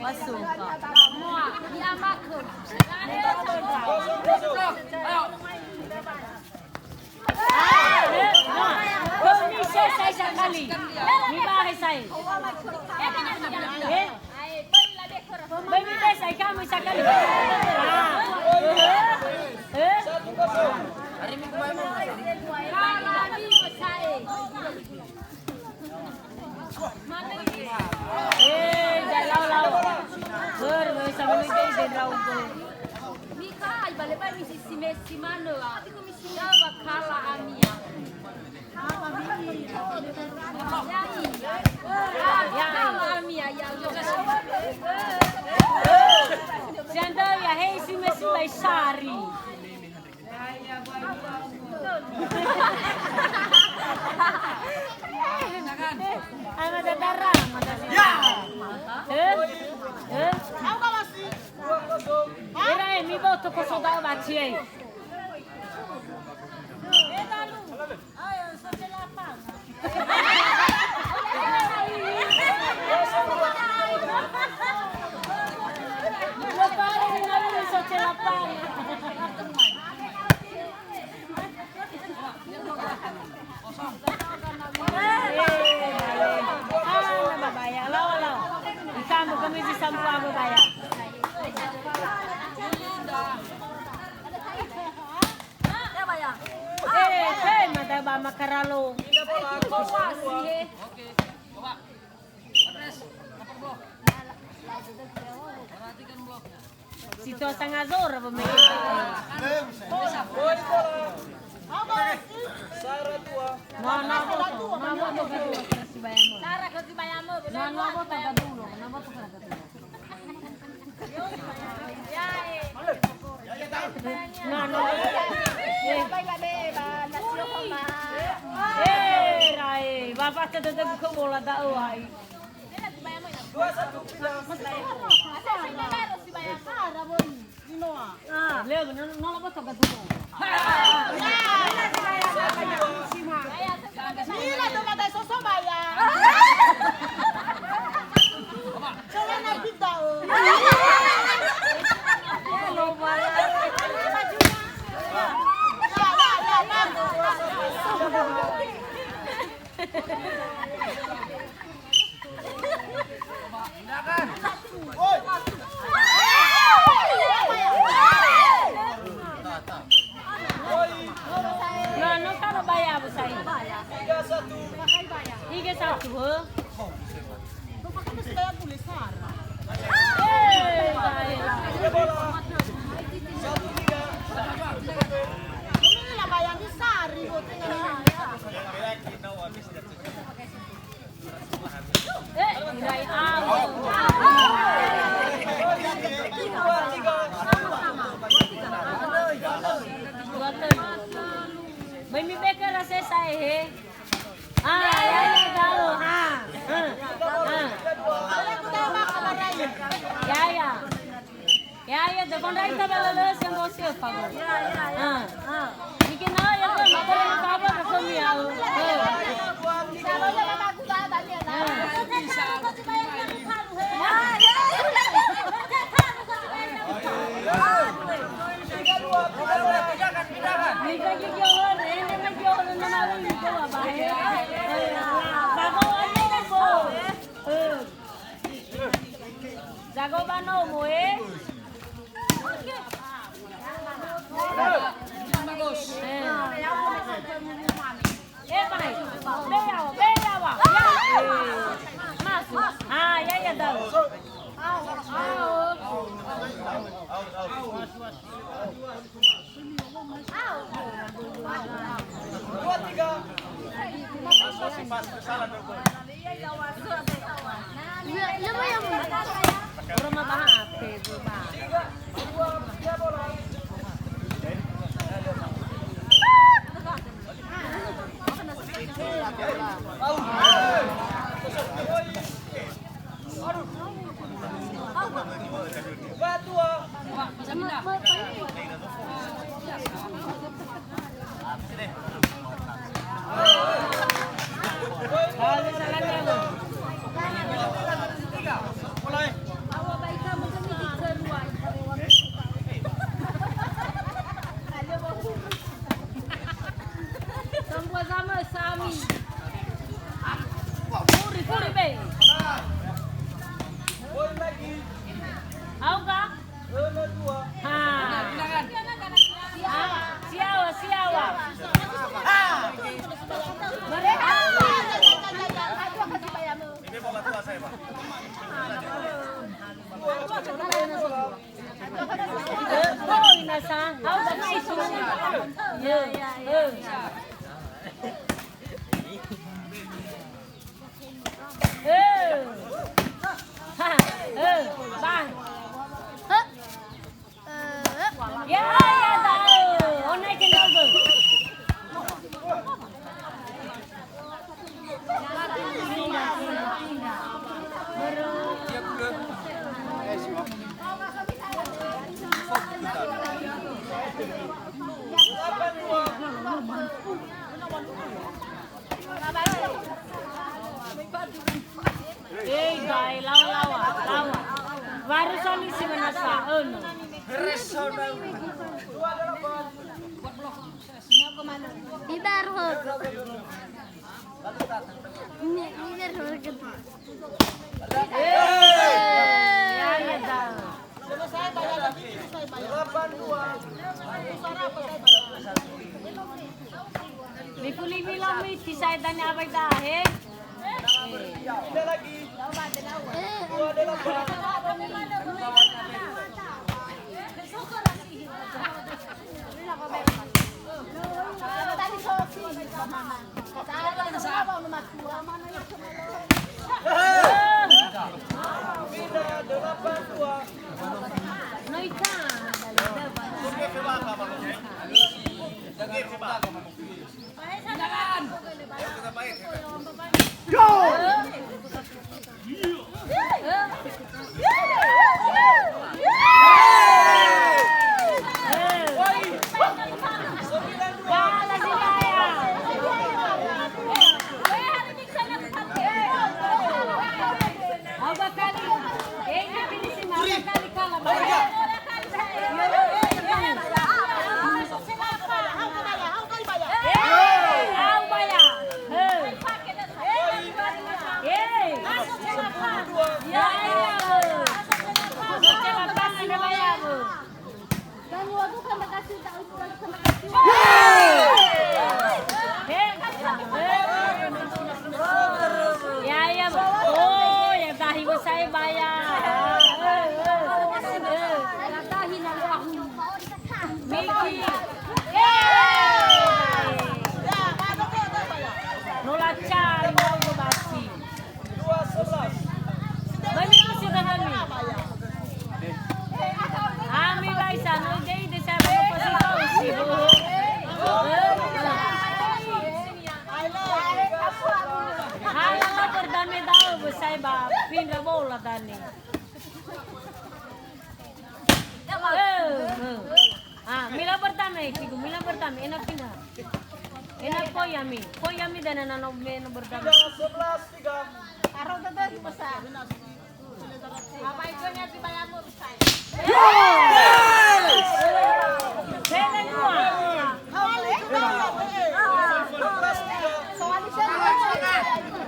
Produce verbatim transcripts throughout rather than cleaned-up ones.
Masuk. Khömi sesai sakali. Mibahe sai. Eh? Böi mitesai kamu sakali. Ah. Eh? Eh? Eh, jangan lau-lau. Ber, ber, sama ni, ber, ber, lau, ber. Mika, ibale-bale misi si Messi manö, ah. Ya, wa kala amia. Ya, kala amia, ya, ya. Siandö ya, hei, si Messi lai sari. Ana dadara, mada si. Ya. Eh? Eh? Era, eh, miboto koso da'ö bacie. Hana babaya, lawa, lawa. Ikambu kami si sambua babaya. Eh, eh, mada ba makaralo. Si toa sangazora pemain. No, no, no, no, no, no. No, no, no, no. No, no. Eh, rae, wa fata dada buka bola da'ö ai. Ah, leo, no, no, no, no, no. Mila doma dai soso baya. Coba naik kita, oh. Ya, ya, ya, bagus. No, no, kalau bayar, Bu Said. Tiga satu, he? Eh, bayar. Ini lah bayar di sari, Bu. Eh, irai awö. Dua tölu. Böi mibekö rasa sa'ae, he. Ah, ya, ya, da'ö, ha. Ha. Ha. Ya, ya. Ya, ya, da kondrai ta bela lö si ambo si öfa go. Ya, ya, ya. Ah. Ah. Nike na ya go, maka na ka ba ka mi ya. Ah. Nike ki yo, nike ki yo, na na ni go ba he. Ba go ani go. Eh. Jago ba nomo, eh? Eh. Eh, bai. Be yawa, be yawa. Ya. Eh. Masuk. Ah, ya, ya, da'ö. Dua, tiga. Iya, iya, Bang, ya, Bang. Orang mah bahas apa itu, Bang? Ya, ya, tahu. Online ke nggak, Bu? Ei, gae, lau, lawa, lawa. Baru solusi menasa, ono. Tidak, Roh. Ini, ini, Roh. Eh, ya, ya, dah. Lifuli-fuli lami, tisai tani abai dahe. Ya, ya, oh, ya tahi besai baya. Ya tahi na luahu. Miki. No la cari mau basi. Bani musi dah kami. Ami lai sa no dei de sa bani musi basi. Hala la berdame dau besai ba pindra bola dani. Eh, eh. Ah, mila berdame, Cigu, mila berdame, enak pindah. Enak poi ami, poi ami dan anak no me no berdame. Tiga sebelas tiga. Taruh tetap besar. Apa itu yang dibayar besar? Yes! Belen dua.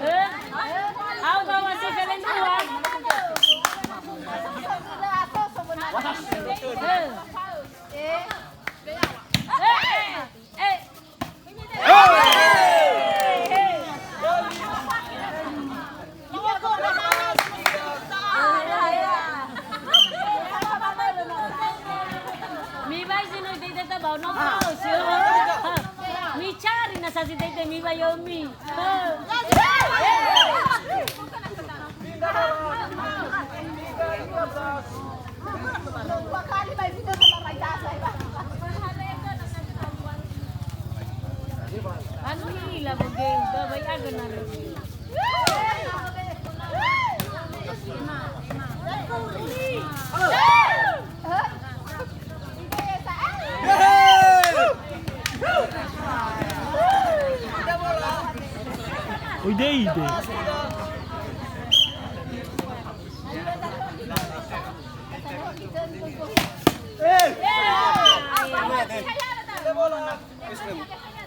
Eh? Au ba masih belen dua. Eh. Eh. Eh. Mibai si no dede ta bau no pau si. Mi cari na sa si dede mibai yo mi. Anu hila bogeu, gabai aga na. Oi, dei, dei.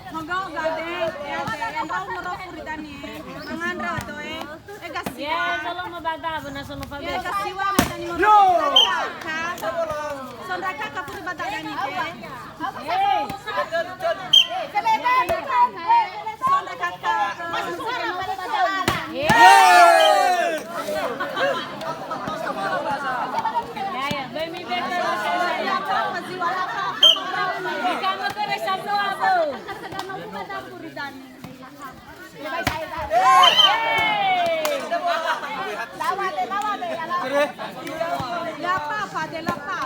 Moga oga de, ya de, ya ndrau mero furi danie, mangandra odo e, e gasiwa. Ya, solo mabada, bena solo fabe. Ya gasiwa, madani mero furi danie, kaka. Sondra kaka furi bada danie de. Hey. Sondra kaka. Hey. La papa, de la papa.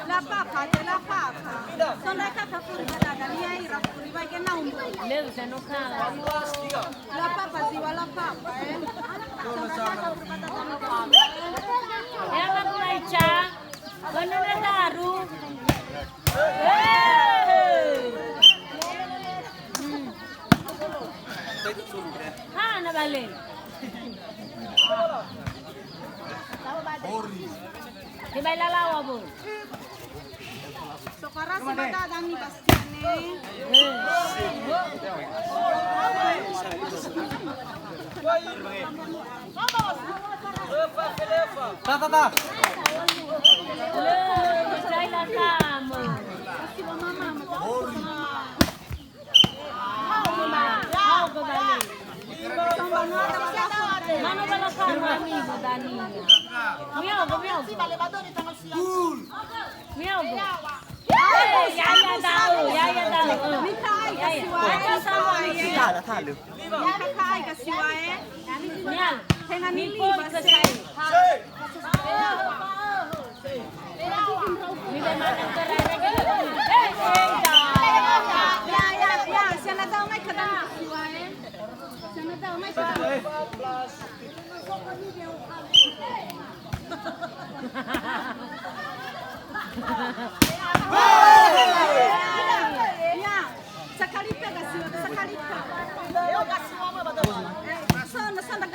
La papa, de la papa. Sondra kaka furi badada, nia ira furi baike naumbu. Leu sa no kala. La papa, ziwa la papa, eh. Sondra kaka furi badada, nia ira furi. Ya, Mama Aicha. Bener daru. Eh. Hmm. Hana bale. Tebai lalawa, Bu. Sokara si badada ni Bastiane. Ta, ta, ta. Le, jai la tama. Mano bala sama ni bodani. Miau go, miau go. Miau go. Yaya da'ö, yaya da'ö. Mikai ka siŵae. Tala, tala. Mikai ka siŵae. Miau. Tenga ni poi ke sai. Ya, ya, ya, siana da'ö mai ka dani siŵae. Siana da'ö mai ka dani. Ya, sakali pega siŵa, sakali pega. So, na so, na